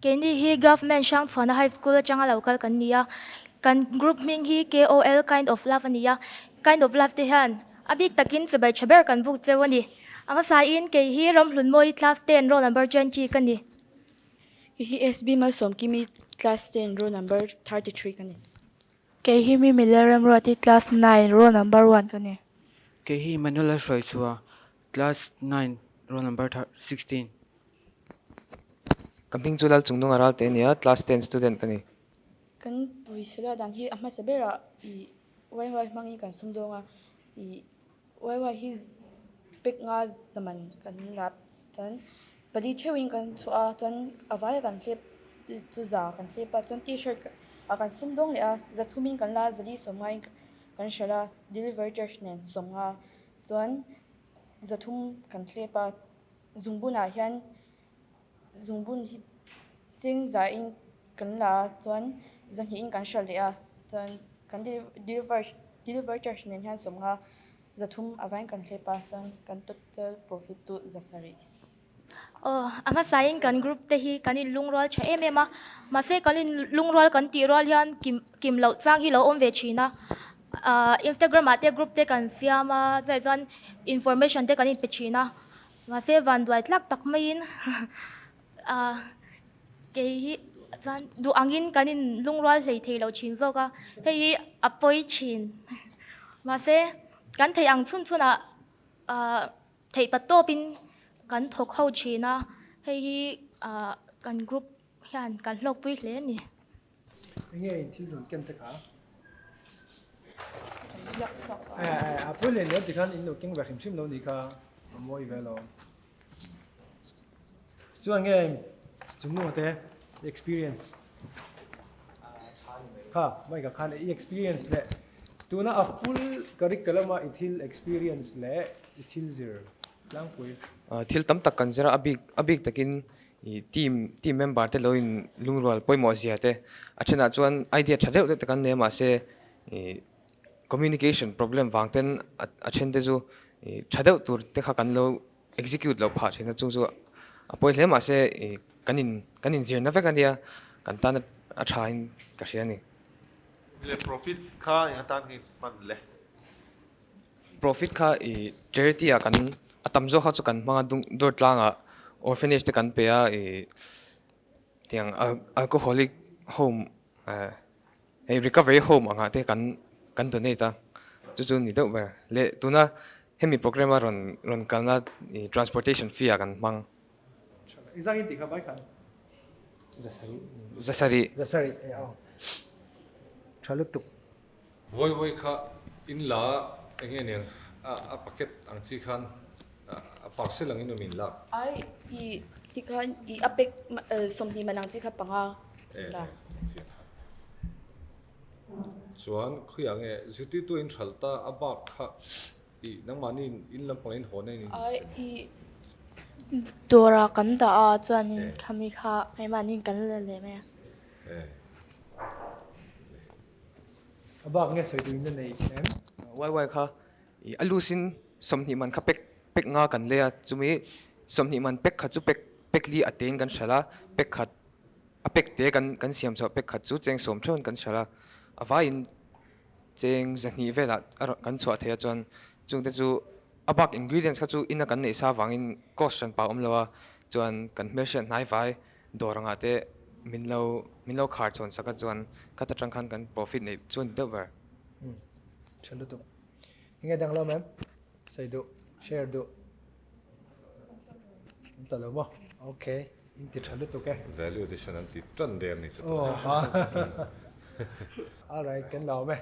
Keini hi Government Hrangchhuana High School atanga lo kal kan ni a, kan group hming hi KOL Kind of Love a ni a, Kind of Love te hian a bik takin chibai tha ber kan buk cheu a ni. A hmasain kei hi Ramhlunmawii Class 10 roll number 20 ka ni. Kei hi SB Malsawmkimi Class 10 roll number 33 ka ni. Kei hi Mimi Lalremruati Class 9 roll number 1 ka ni. Kei hi Emmanuel Hruaichhua Class 9 roll number 16. Ka hming chu Lalchungnunga Ralte a ni a, Class 10 student ka ni. Kan pawisa dan hi a hmasa berah ih YY hmangin kan sum dawng a, ih YY hi pek nga zaman kan lap chuan pali theuhin kan chhuah a chuan a vaia kan hlep chu za kan hlep a chuan t-shirt ah kan sum dawng leh a za thumin kan la a zali sawmngain kan hralh a delivery charge nen sawmnga chuan za thum kan hlep a zungbunah hian. Zungbun hi cheng zahin kan la a chuan zahnihin kan hrilh leh a chuan kan deliver deliver charge nen hian sawmnga zathum a vain kan hlep a chuan kan total profit chu za sarih. Aw a hmasain kan group te hi kan in lungrual tha em em a mahse kan in lungrual kan tih rual hian kim kim loh chang hi lo awm ve thin a ah Instagram ah te group te kan siam a chutah chuan information te kan inpe thin a. Mahse vanduai tlak tak maiin ah kei hi chuan duh angin kan in lungrual hlei thei lo thin zawk a, hei hi a pawi thin. Mahse kan theih ang chhun chhunah ah theih pa tawpin kan thawk ho thin a, hei hi ah kan group hian kan hlawkpui hle a ni. Enge in thil rawn ken te kha? A pawi leh leh tikhan in lo keng ve hrim hrim lo nih kha a mawi ve lo. Chuan nge chungnu te experience kha mai ka khan i experience leh tuna a full curriculum a i thil experience leh i thil zir tlangpui. Thil tam tak kan zir a, a bik a bik takin Ih team team member te lo in lungrual pawimawh zia te a thenah chuan idea tha deuh deuh te kan nei a mahse ih communication problem vang ten a then te chu ih tha deuh tur te kha kan lo execute loh phah thin a chu chu a pawi hle mahse ih kan in kan inzirna vek a nia kan tan a tha in ka hria a ni. Le profit kha eng atan nge hman le? Profit kha i charity ah kan a tam zawk kha chu kan hmang a dawr tlangah orphanage te kan pe a ih tiang alcoholic home eh hei recovery home angah te kan kan donate a chu chu ni deuh ber leh tuna hemi programme a rawn rawn kalna ih transportation fee ah kan hmang. Engzangin tih kha vai khan? Zasarih. Zasarih. Zasarih e aw. Tha lutuk. Vawi vawi kha in la eng nge nen a packet ang chi khan a parcel ang in awm in lak. Ai i ti khan i a pack 20 man ang chi kha panga la. Chuan khawiah nge zirtirtu in hralh ta a bak kha i nangmahni in lampang in haw na in in Ai i Dawrah kan dah a chuanin khami kha keimahni kan la leh mai a. A bak nge sawi tuin na nei em? YY kha i a lusin 20 man kha pek pek nga kan lei a, chumi 20 man pek khat chu pek pek li a tein kan hralh a, pek khat a pek te kan kan siam chhuah pek khat chu cheng sawm theuhin kan hralh a, a vaiin cheng zahnih velah a rawn kan chhuah thei a chuan chungte chu a bak ingredients kha chu ina kan neih sa avangin cost hran pah a awm lo a, chuan kan hmelhriat hnai vai Dawr angah te min lo min lo khar chhawn sak a chuan khat atang khan kan profit neih chu a ni deuh ber. Umm tha lutuk. Enge dang lo ma'am? Sawi duh, share duh. An ta lo maw? Okay, in ti tha lutuk e. Value addition an ti tan der ni chu. Aw ha. Alright, kan lo awm e.